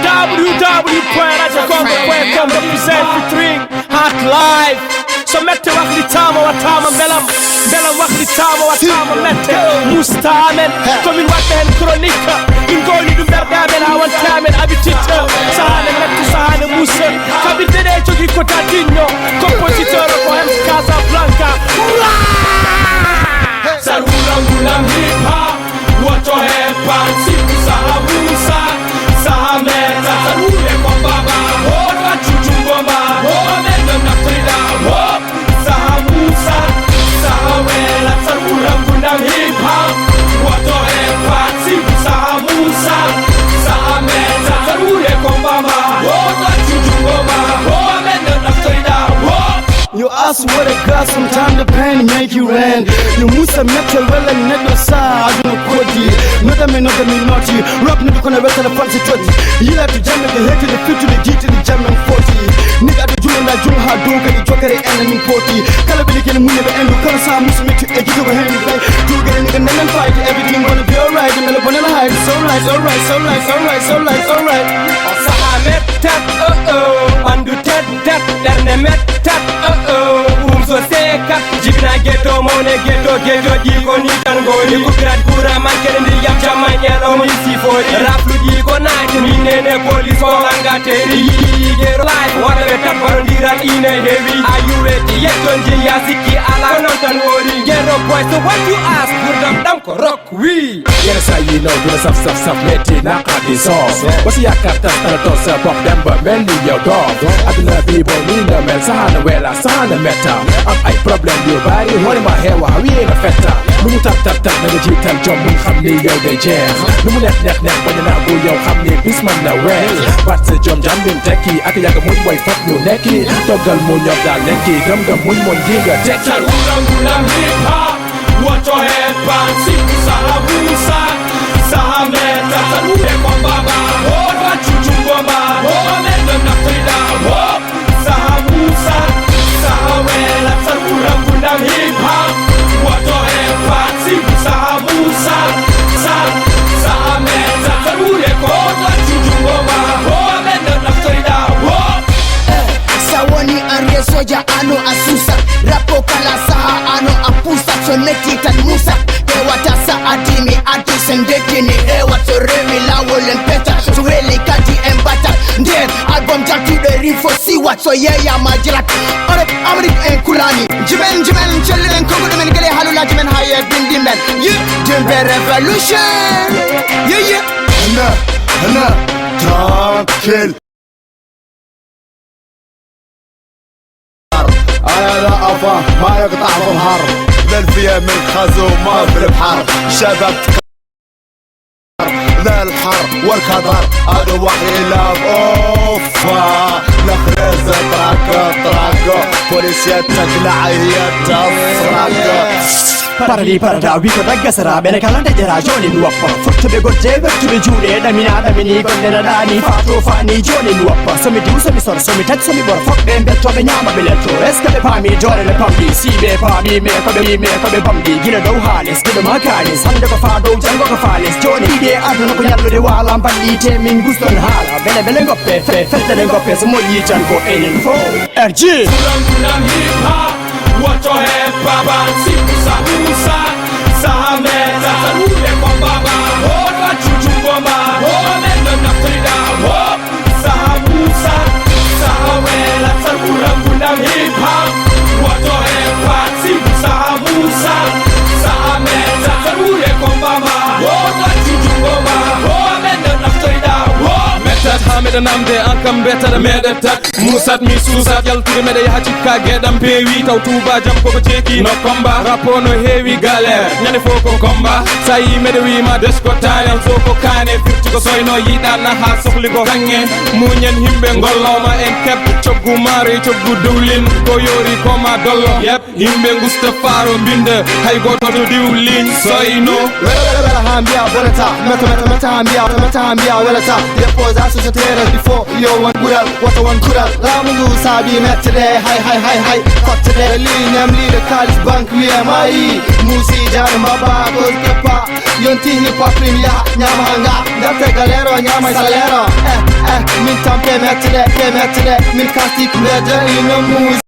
www.rajakongo.com represent featuring Hot Live. So mette wakli tama watama belam wakli tama watama mette mustamen komin watte hen chronique ingoni dum berdamen hawantamen habitite sahane mette sahane musa kabitede jogi ko tatinno compositeur ko hem Casablanca salulam hip hop wato hip hop siku sahabusa sahameta salule kwa baba hola chuchungoma hola nafrida sahabusa sahawela salulam gundam hip hop wato hip hop siku sahabusa sahameta salule kwa baba hola chuchungoma hola nafrida. You ask what it costs, sometimes the pain make you rain. You musa metal well and never saw, I don't know what you. Not me naughty. Rock no gonna rest of the fancy 20. You like to jam the head to the feet to the G to the jam and 40. Nigga the jewel and jewel hard dog and the joker and 40. Calabili can move the end of color sound musa make you edge over hand. You get a nigga and fight, everything gonna be alright. And the one and hide, so right. Sahamet tat Mandu tat Derne met tat so sekat jibna ghetto mone ghetto jiko ni tango ni kubirat kura mankere ndi yam jamanya no mi sifori raflu jiko naati mi nene police ko angateri gero life wala be tabarondiral ine heavy are you ready yeton je yasiki ala non tan wori gero boy so what you ask dam ko rock we yes I know do saf meti na kadi sauce wasi yakata to sa pop dem ba mendi yo dog aduna people ni na mel sahana wela sahana meta I problem your body holding my hair while we ain't a feta nu tap na jital jom mun xamni yow de jeex nu nek bañ na go yow xamni bisman na wet wat sa jom jam bin tekki ak yag muñ boy fat ñu nekki togal mu ñop dal nekki gam muñ mon diga tekki ulam hip hop what your head bounce siku sahabusa sahameta salule kwa baba hola chuchungoma hola nafrida sahabusa sahawela salulam gundam hip hop wato hip hop siku sahabusa sahameta salule kwa chuchungoma hola nafrida sawoni arye soja ano asusa rapo kala saha ano apusa soneti tan musa ewata sa adimi ati sendekini ewato remi lawolen peta suheli kati embata nder album jatu de rifo si watso yeya majirat arab amrik en kulani jimen chellen kongo de men gele halula jimen haye bindimen jimbe revolution yeah Hana tranquil أنا لا أفهم ما يقطع ظهر للفيا من خزو ما في البحر شباب ذا الحر والكدر هذا وحي لاب أوفا نخرز طراقو بوليسيات تقلع هي تصرق Parada we could like Gasara, Benacala, Joni, Wapper, Foot to be good, to be Julia, Damina, Damini, Dani, Fato, Fanny, Johnny, Wapper, some do some sort of some some more fuck them, but Tobinyama Biletto, Escapami, Jordan, the Pumpy, Seabay, Party, make a Bumpy, Gildo Harness, give them a kindness, Under the Fado, Jango Farness, Johnny, I don't know the wall, and Bandi, Taming, Guston Hala, Benebelengo, Fetango, some and go in for RG. Hip hop, what your head, Baba, siku sahabusa sahameta salule kwa baba hola chuchungoma hola nafrida sahabusa sahawela salulam gundam hip hop what your head, Baba, siku sahabusa sahameta salule kwa baba hola chuchungoma hola nafrida metat hamida namde ankam better medetat musat mi susat yal tude mede hacika gedam pewi taw tuba jam ko ceki no combat rapo no heavy galère nyane foko combat sayi mede wi ma desko talent foko kane firti ko soyno yida na ha sohli ko kange munyen himbe ngolloma en kep coggu mari coggu dowlin ko yori ko ma dollo yep himbe gusta faro binde hay goto to diwlin soyno wala hambia bolata meta hambia walata depo za su tera before yo one kural what one kural la mungu sabi met today hi fuck today lean am leader college bank we am I musi jan maba ko kepa yonti hip hop premier nyamanga dafte galero nyama salero min tam kemetile min kastik bede ino muz